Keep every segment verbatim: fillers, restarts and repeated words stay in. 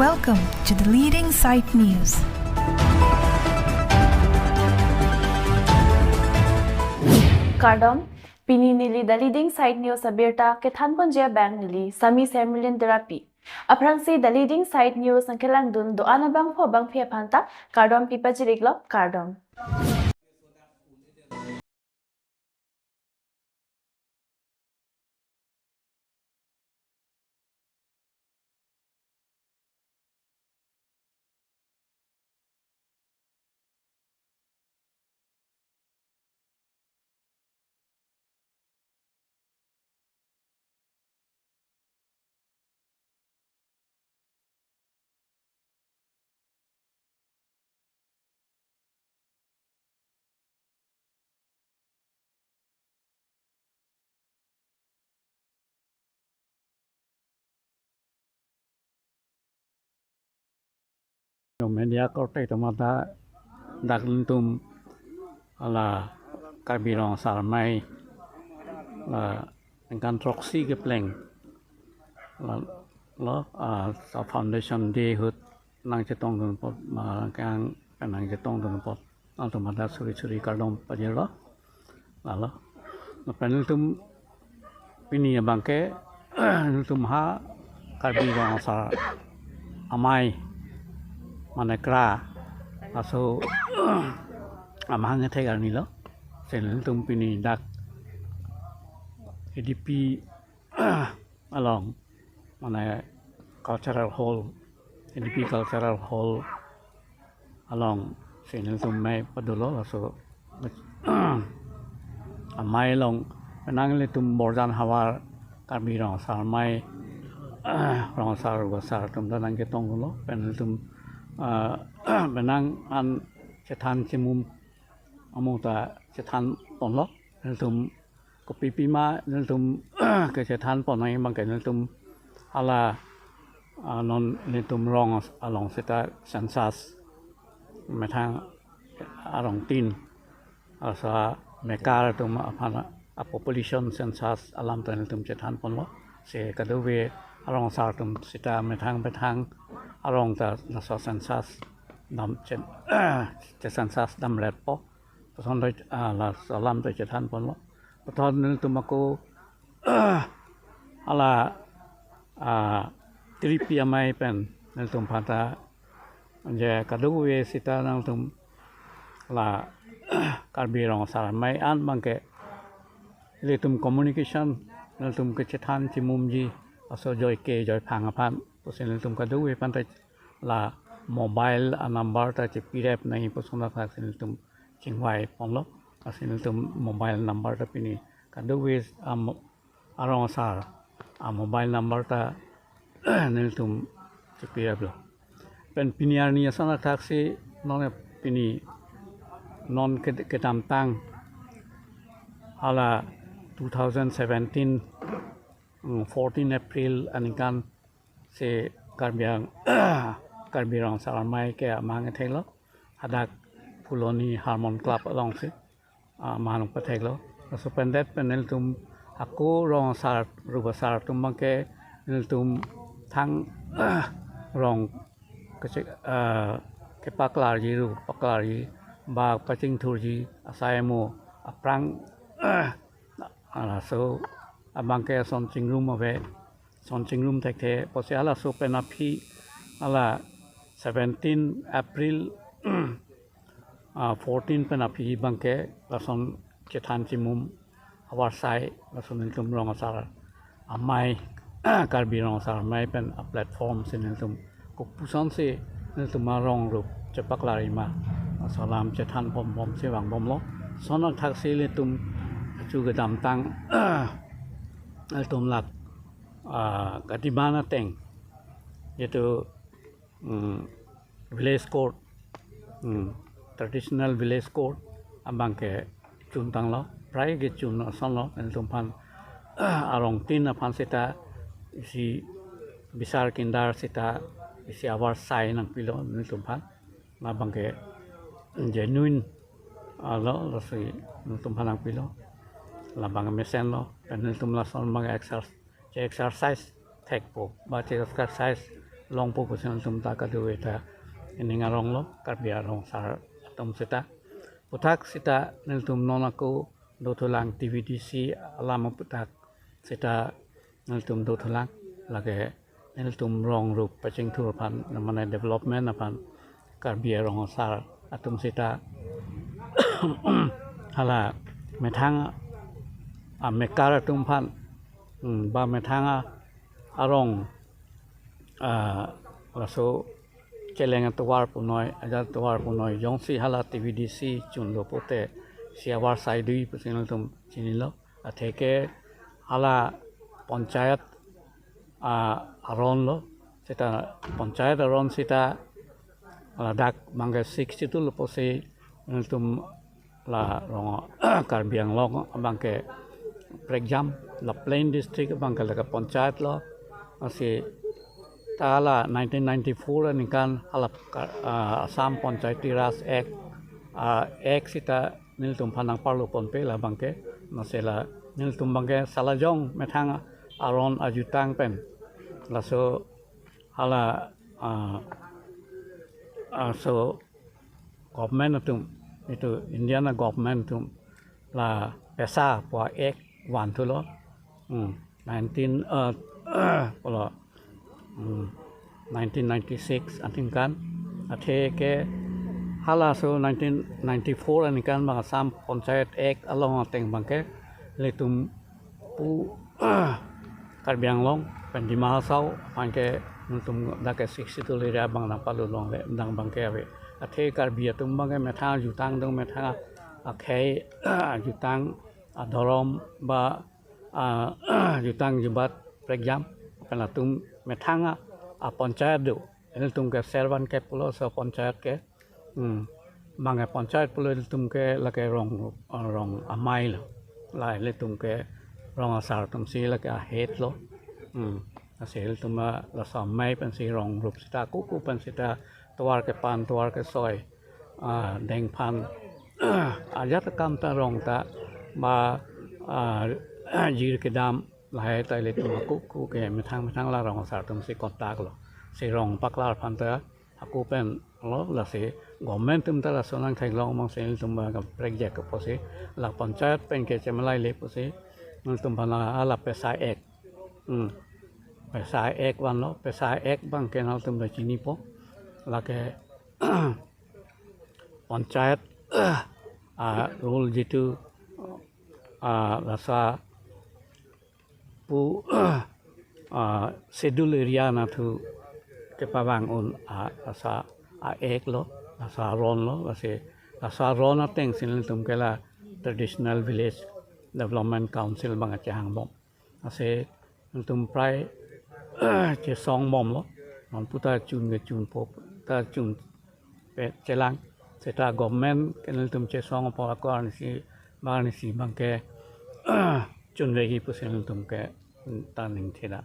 Welcome to the leading site news. Kardom, pini neli The Leading Site News abirta kethanponji abang neli Sami Sermilin Terapi. Aphrangsi The Leading Site News nangkelangdun do-an abangphu abangphi aphanta kardom pipajiriklo, kardom. Media korte atum ta dak nelitum hala Karbi Rong Asar Amei la ningkan throksi kepleng la lo, ah, sa Foundation Day ahut nangchetongdun apot, ma kang nangchetongdun apot nangtum hadak suri suri kardom pajirlo. Lalo, lapen nelitum pini abangke nelitum ha Karbi Rong Asar Amei mane KRA, laso amahang kethek arnilo. Si nelitum pini dak A D P along, mane cultural hall, A D P cultural hall alongsi nelitum amei padolo. Laso amei along penang ilitum Borjan havar Karbi Rong Asar Amei, Rong Asar Rup Asar atum ta nangchetongdunlo, pen ilitum, ah, penang an chethan chimum amo ta chethanponlo. Ilitum kopi pima nelitum kechethanpon nangji abangke nelitum hala, ah, non nelitum rong along seta census methang arong tin, asa mekar atum aphan a population census alam ta nelitum chethanponlo. Si kadokave arong asar atum seta methang methang arong ta laso census dam chen, che census damletpo. Lason ta, ah, laso alam ta chethanponlo. Puthot nelitum ako, hala, ah, Tiripi Amei pen nelitum aphanta je kadokave seta nangtum la Karbi Rong Asar Amei an abangke ilitum communication, nelitum kechethan chimumji, laso joike joiphang aphan pusi nelitum kadokave aphanta la mobile a number ta chepirep nangji puson athaksi nelitum chingvaiponlo. Lasi nelitum mobile number ta pini kadokave, ah, mo-, arong asar a mobile number ta nelitum chepireplo. Pen pini arni ason athaksi non pini non ke-, kedamtang hala two thousand seventeen, mm, fourteen April aningkan si Karbi Ang-, Karbi Rong Asar Amei ke amahang ketheklo. Hadak Phuloni Harmon Club alongsi, ah, amahang patheklo. Laso pen det pen nelitum ako rong asar, rup asar atum abangke nelitum thang rong kechek, ah, kepaklarji, rup paklarji, bak pachingthurji, asai amo aphrang, ah, laso abangke ason chingrum ave, ason chingrum thekthe, pusi halaso pen aphi, hala seventeen April, ah, fourteen pen aphi abangke lason chethan chimum avarsai, lason nelitum Rong Asar Amei, Karbi Rong Asar Amei pen a platform si nelitum kopusonsi nelitum arong rup chepaklarji ma, laso alam chethanbomsi vangbomlo. Lason athaksi ilitum achu kedamtang, ilitum lak, ah, kadiman ateng, yaitu, mm, village court, mm, traditional village court abangke chuntanglo, prai kechun asonlo, nelitum aphan arong tin aphan seta isi bisar kindar seta isi avarsai nangpilo nelitum aphan. Labangke genuine, ah, lo, lasi nelitum aphan nangpilo. Labang mesenlo, pen nelitum lason abang exer-, che exercise thekpo, ba che exercise longpo pusi nelitum ta kadokave ta ining arong lo, Karbi arong asar atum seta. Puthak seta nelitum non ako dothulang, T V D C alam aputhak seta nelitum dothulang, lake nelitum rong rup pachingthur aphan, mane development aphan Karbi arong asar atum seta hala methang amekar atum aphan, hmm, ba methang a-, arong, ah, laso cheleng atovar punoi, ajat atovar punoi, jongsi hala T V D C chunlo pote, si avarsai do pusi nelitum chinilo. Atheke hala panchayat, ah, aron lo, seta panchayat aron seta ladak abangke Sixth Schedule lo pusi nelitum la rong Karbi Anglong abangke prekjam, la plain district abangke lake panchayat lo, lasi ta la nineteen ninety-four aningkan hala ka-, ah, Assam Panchayati Raj Act, ah, Act seta nelitum aphan nangparlo ponpe la abangke, lasi la nelitum abangke salajong methang aron ajutang pen, laso hala, ah, ah, so government atum, itum Indian a-government atum la pesa pu a-act vanthulo. Hmm, nineteen, eh, pulo, hmm, nineteen ninety-six aningkan. Atheke halaso nineteen ninety-four aningkan abang Assam Panchayat Act along ateng abangke ilitum pu Karbi Anglong pen Dima Hasao aphan ke nelitum dak ke Sixth Schedule area abang nangpalulongle, dang abangke ave. Athe Karbi atum abangke methang jutang do, methang akhei, jutang adhorom ba, ah, jutang jubat prekjam, pen latum methang a, apanchayat do. Ilitum ke servan ke pulo, so panchayat ke, hmm, abangke panchayat pulo ilitum ke lake rong, rong amei lo. La ilitum ke rong asar atum si lake a-head lo. Hmm. Lasi ilitum a laso amei pensi rong rup seta kuku pen seta tovar kepan, tovar kesoi, ah, dengphan, ajat akam ta rong ta ba, ah, jir kedam lahai ta ilitum kuku ke methang methang la rong asar atum si contact lo. Si rong paklar aphan ta ako pen lo, lasi government atum ta laso nangtheklong abang si ilitum ba kaprek jek pusi, la panchayat pen ke chemalaile pusi nelitum aphan la hala pesa act. Hmm. Pesa act vanlo, pesa act abangke nelitum ta chinipo. Lake panchayat, ah, rule jitu, ah, laso pu, ah, schedule area anatthu kepavang un, ah, laso a-act lo, laso aron lo, lasi laso aron ateng si nelitum ke la Traditional Village Development Council abang achehangbom. Lasi nelitum prai chesong bomlo. Non puta chun ke chunpo, ta chun pe chelang. Seta government ke nelitum chesongpo ako arnisi, arnisi abangke chunveji pusi nelitum ke ta ning theda.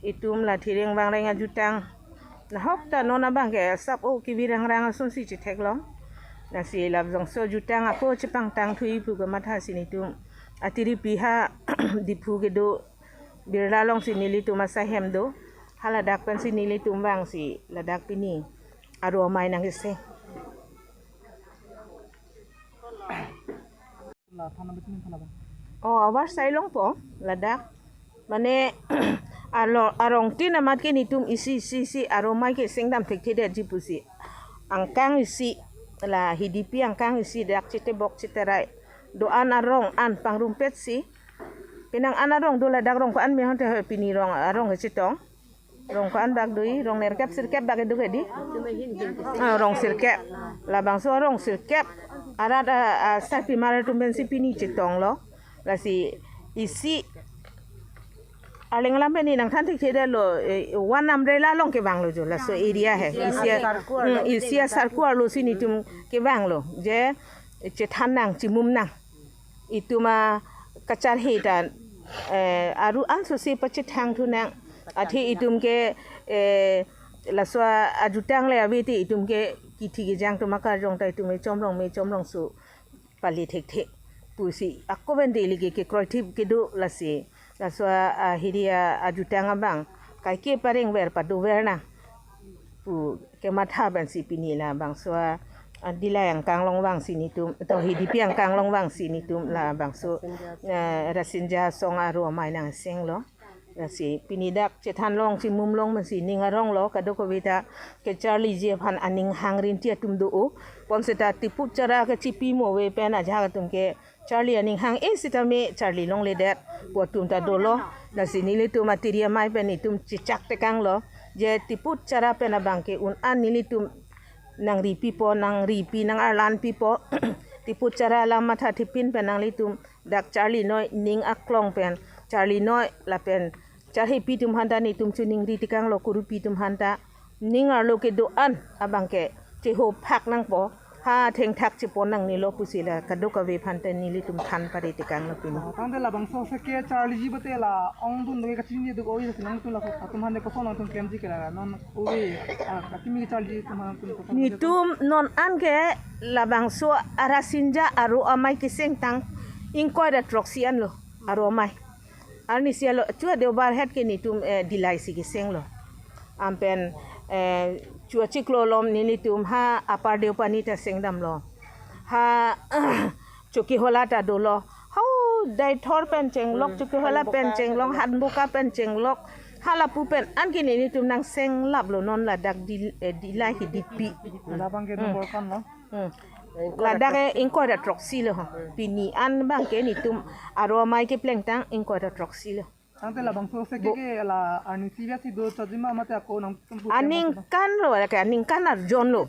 Itum la thireng vangreng ajutang. Nahok ta non abangke sap o kivi rangrang asonsi chetheklong. Lasi labangso jutang ako chepangtang thui pu kamatha si nelitum. Atiripi ha Diphu kedo Birla alongsi nelitum asai hem do. Haladak pensi nelitum vangsi ladak pini aro amei nangkese. Oh, avarsai longpo ladak. Mane Alo, arong tin amat ke netum isi isi isi aro amei ke sengdam thekthedetji pusi. Angkang isi, la Hidipi angkang isi dak chetebok cheterai. Do-an arong an pangrumpetsi. Penang an arong do, ladak rong ko-an me honte he pini rong arong he chetong. Rong ko-an bak do-i, rong nerkep sirkep bak do ke di. Ah, rong sirkep. Labangso rong sirkep. Arat, ah, ah, sarpimar atum pensi pini chetonglo. Lasi isi Arleng alam pen nangthan thekthedetlo, eh, one umbrella along kevanglo jo, laso area he. Isi a, Sarku arlo. Hmm, isi a Sarku arlo si netum kevanglo. Je, eh, chethan nang, chimum nang. Itum akacharhe ta, eh, aru anso si pachethang thu nang. Athe itum ke, eh, laso ajutang le ave te itum ke kithi kejang atum akarjong ta itum me chomrong me chomrong su pali thekthek pusi ako pen daily ke kekroithip kedo lasi. Laso a, a, hiri a, ajutang abang kaike parengver padover nang pu kematha pensi pini labangso a, a, Dillai angkang along vangsi netum, to Hidipi angkang along vangsi netum labangso, eh, Rasinja asong aro amei nangsenglo. Lasi pini dak chethan long chimum long pensi ning aronglo, kadokave ta kecharliji aphan aning hang rinti atum do-o. Pon seta tiput chara kechipi mo ave pen ajahak atum kecharli aning hang-e sitame charli longledet pu atum ta dolo. Lasi nelitum atiri amei pen itum chechak tekanglo. Je tiput chara pen abang ke un an nelitum nangripipo, nangripi, nang-arlanpipo. Tiput chara alam matha thepin pen nanglitum dak charlinoi ning aklong pen, charlinoi lapen charhepi atum aphanta netum choningri tekanglo, kurupi atum aphanta ning arlo kedo-an abang ke chehophak nangpo, ha thengthak chepon nangnelo pusi la kadokave aphanta nelitum than pare tekanglo pini. Tangte labangso se kecharliji bate la ongdun do kachini do oi, nangtum la atum aphanta koson nangtum klemji ke la non ove, ah, kachini kecharliji atum aphanta koson. Netum non an ke labangso a Rasinja aro amei kesengtang ingkoi ra throksi anlo aro amei. Arnisi alo chua Deobar het ke netum, eh, Dillai si kesenglo. Anpen, eh, chua chiklo alom netum ha Upper Deopani ta sengdamlo. Ha Chokihola ta dolo. Hau Deithor pen chenglok, hmm, Chokihola pen Hanboka chenglok, pen dolo. Hanboka pen chenglok. Ha lapu pen an ke netum nangsenglaplo non ladak Dil-, eh, Dillai Hidipi. Labang ke, hmm, number kan lo. Hmm. Ingkoi ra, ladak ke throksi, ingkoi ra throksi lo ho. Hmm. Pini an abang ke netum aro amei keplengtang ingkoi ra throksi lo. Tangte labangso se ke, hmm, ke la arnisi biasi do chotji ma mate ako nangtum pu aningkan lo, lake aningkan arjon lo.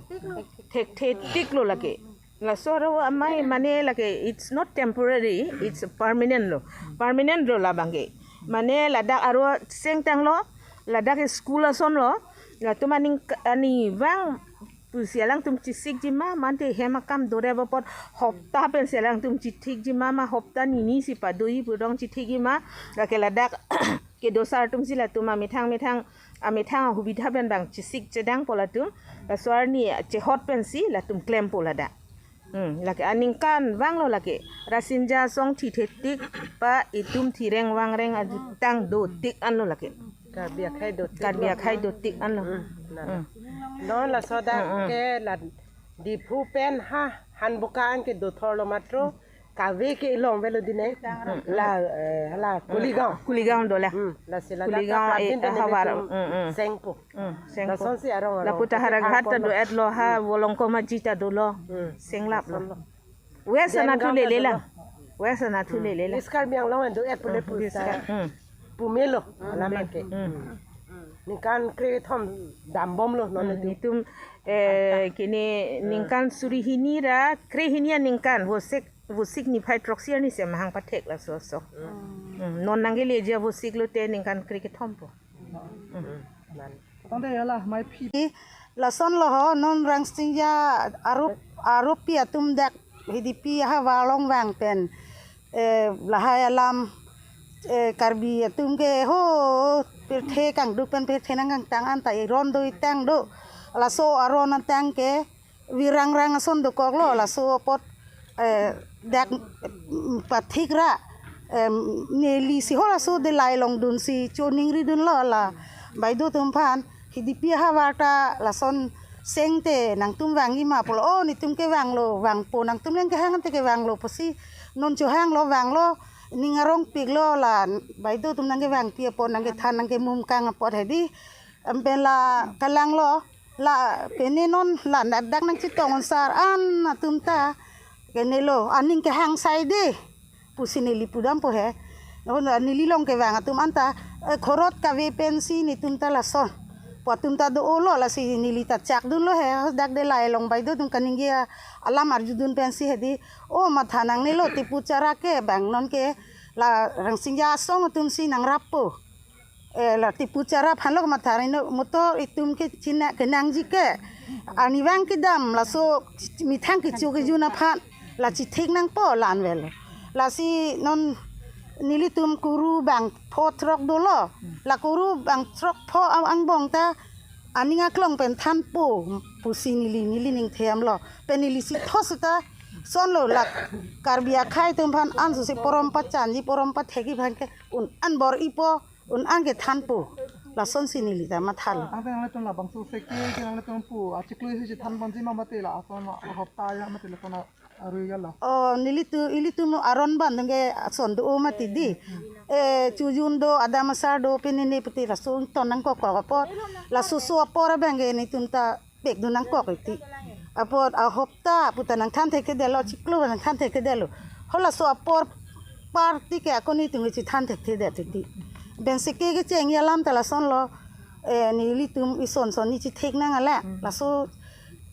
Thekthetik lo lake. Laso aro amei mane lake it's not temporary, it's permanent lo. Permanent lo labang ke. Mane ladak aro sengtanglo, ladak ke school ason lo. Latum aning, aning vang pusi alangtum chesikji ma, mante hem akam dorep apot hopta pensi alangtum chethikji ma, ma hopta nini si pado-i pu rong chethikji ma, lake ladak kedo asar atum si latum amethang methang, amethang ahubidha pen bang chesik chedangpo latum, laso arni chehot pensi latum klempo ladak. Hmm, lake aningkan vanglo lake. Rasinja asong thithetik pa itum thireng vangreng ajutang dotik anlo lake. Karbi akhei dotik. Karbi akhei dotik anlo. Hmm, nah. Hmm. Non laso dak, hmm, hmm, ke la Diphu pen ha Hanboka an ke dothor lo matro. Kave ke ilong velo dine. Hmm. La, eh, la Kuligaon. Kuligaon dola. Hmm. Lasi la Kuligaon, dak eh, Prabin pen havar, netum, hmm, hmm, sengpo. Hmm, sengpo. Lasonsi arong arong. Lapu ta Howraghat ta do-etlo ha, hmm, Volongkom Aji ta dolo. Hmm. Senglaplo. Lasonlo. West anatthu lele lang. West anatthu lele lang. East Karbi Anglong an do-et pule, hmm, puta. Hmm. Pumelo, alam ke. Hmm. Ningkan krethom dambomlo non, hmm, netum. Netum, eh, kini, hmm, ningkan suri hini ra krehini aningkan, Vosik, Vosik niphai throksi arni si mahang pathek laso asong. Hmm. Hmm. Non nangkeleji a-Vosik lote ningkan krekethom po. Hmm. Tangte ya la, mai phi. Lason lo ho, non Rasinja aro, aropi atum dak Hidipi ahavar along vang pen. Eh, lahai alam, eh, Karbi atum ke ho, pirthe kangduk pen pirthe nangkangtang an ta iron do itang do. Laso aron atang ke, virang rang ason dokoklo, laso apot, eh, dak, mm, pathik ra, em, neli si ho laso Dillai along dunsi choningridunlo la baideo atum aphan, Hidipi ahavar ta lason sengte nangtum vangji ma pulo, oh, netum ke vanglo, vangpo, nangtum nangkehang te ke vanglo pusi, non chohanglo, vanglo, Ning arongpiklo la baideo atum nangkevangpi apot, nangkethan nangkemumkang apot hedi. Em pen la kalanglo, la pini non la dak dak nangchetong onsar an atum ta kenelo, aning kehang sai de pusi neli pudampo he. Non neli along kevang atum anta, eh, khorot kave pensi netum ta lason pu atum ta do-olo, lasi neli ta chakdunlo he. Dak de la along baideo atum kaningje alam arjudun pensi hedi, o matha nangnelo, Tipu Chara ke bang non ke la Rangsingja asong atumsi nangrappo. Eh, la Tipu Chara aphanlo matha rino, motor itum ke china kenangji ke. Arnivang kedam laso methang kecho kejun aphan la chithik nangpo la-an vel. Lasi non nelitum kuru bang pho throk dolo. La kuru bang throk pho ang- angbong ta aning aklong pen thanpo pusi neli, neli ning themlo. Pen neli si tho seta sonlo la Karbi akhei atum aphan anso si porom pachanji, porom pathekji aphan ke un-an bor-ipo, un-an kethanpo. Lasonsi neli ta mathalo. Angte nanglitum labangso seke ke nanglitum pu achiklo isi chethan ponji ma mate, la ason ahopta ya mate, lason arui ya lo. Oh, nelitum, ilitum aron abang ke ason do mati di. Eh, chojun do, adam asar do, pini ne pute laso ton nangkok apot. Laso so apor abang ke netum ta pekdun nangkok iti. Apot ahopta puta nangthan thekthedetlo, chiklo nangthan thekthedetlo. Halaso apor parti ke ako netum chethan thekthedet iti. Pen seke kechengji alam ta lasonlo, eh, nelitum ison son ne chithik nang ala. Laso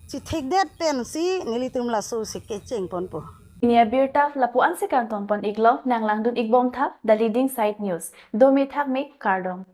chithikdet pensi nelitum laso seke chengponpo. Pini abirta lapu-ansi kangton pon-iklo, nanglangdun-ikbom tha The Leading Side News. Dome thakme, kardom.